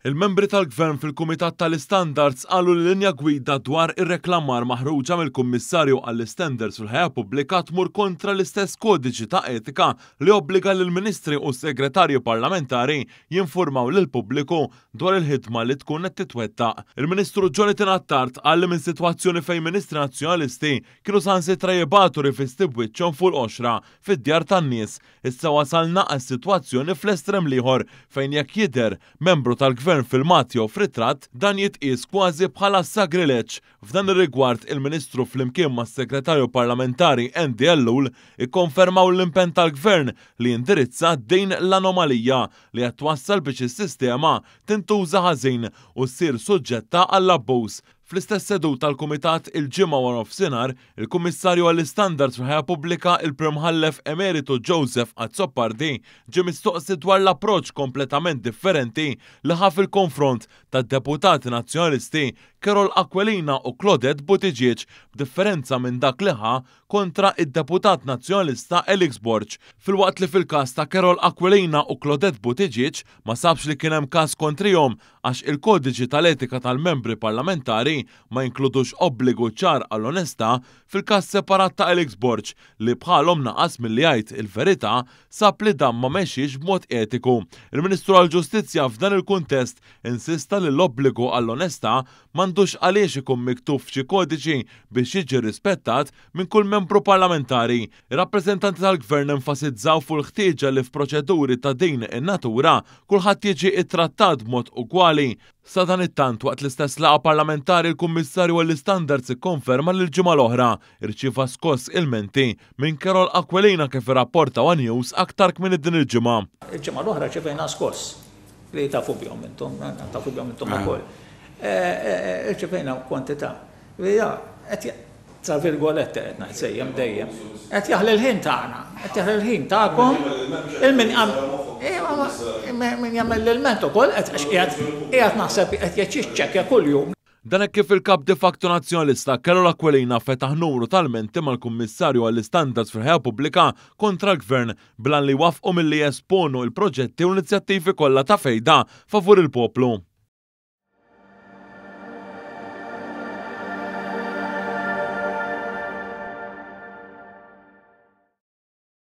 Il-membri tal-Gvern fil-Kumitat tal-Istandards qalu li linja gwida dwar ir-reklamar maħruġa mill-Kummissarju għall-Istandards fil-Ħajja Pubblika tmur kontra l-istess kodiċi ta' etika li obbliga lill-Ministri u s-Segretarji Parlamentari jinfurmaw lill-pubbliku dwar il-ħidma li tkun qed titwettaq. Il-Ministru Jonathan Attard qal li minn sitwazzjoni fejn Ministri Nazzjonalisti kienu saħansitra jibagħtu rivisti b'wiċċhom fuq l-qoxra fid-djar tan-nies, issa wasalna għal sitwazzjoni fl-estrem l-ieħor fejn jekk jidher membru tal-Gvern f'filmat jew f'ritratt, dan jitqies kważi bħala sagrileġġ. F'dan ir-rigward, il-Ministru flimkien mas-Segretarju Parlamentari Andy Ellul ikkonfermaw l-impenn tal-Gvern li jindirizza din l-anomalija li qed twassal biex is-sistema tintuża ħażin u ssir suġġetta għall-abbuż. Fl-istess seduta tal-Kumitat il-Ġimgħa waranofsinhar, il-Kummissarju għall-Istandards fil-Ħajja Pubblika, il-Prim Mħallef Emeritu Joseph Azzopardi, ġie mistoqsi dwar l-approċċ kompletament differenti li ħa fil-konfront tad-deputati Nazzjonalisti Karol Aquilina u Claudette Buttigieg b'differenza minn dak li ħa kontra id-deputat Nazzjonalista Alex Borg. Filwaqt li fil-każ ta' Karol Aquilina u Claudette Buttigieg ma sabx li kien hemm każ kontrihom għax il-kodiċi tal-etika tal-membri parlamentari ma jinkludux obbligu ċar għall-onestà, fil-każ separat ta' Alex Borg li bħalhom naqas milli jgħid il-verità sab li dan ma mexiex b'mod etiku. Il-Ministru għall-Ġustizzja f'dan il-kuntest insista li l-obbligu għall-onestà m'għandux għaliex ikun miktub f'xi kodiċi biex jiġi rispettat minn kull membru parlamentari. Ir-rappreżentanti tal-Gvern enfasizzaw fuq il-ħtieġa li f'proċeduri ta' din in-natura kulħadd jiġi ittrattat b'mod ugwali. Sadanittant, waqt l-istess laqgħa parlamentari l-Kummissarju għall-Istandards ikkonferma li l-ġimgħa l-oħra rċieva skoss ilmenti minn Karol Aquilina kif irrapporta one News aktar kmieni din il-ġimgħa. Il-ġimgħa l-oħra rċevejna skoss li tafu bihom intom, tafu bihom intom ukoll. Irċevejna kwantità li qed tra virgolette qed ngħid sejjem dejjem, qed jaħli l-ħin tagħna, qed jaħli l-ħin tagħkom, il-min min jagħmel l-ilment ukoll qed qiegħed naħseb qed jiċċekkja kuljum. Dan hekk kif il-Kap de facto Nazzjonalista Karol Aquilina fetaħ numru ta' lmenti mal-Kummissarju għall-Istandards fil-Ħajja Pubblika kontra l-Gvern bl-għan li jwaffqu milli jesponu l-proġetti u l-inizjattivi kollha ta' fejda favur il-poplu.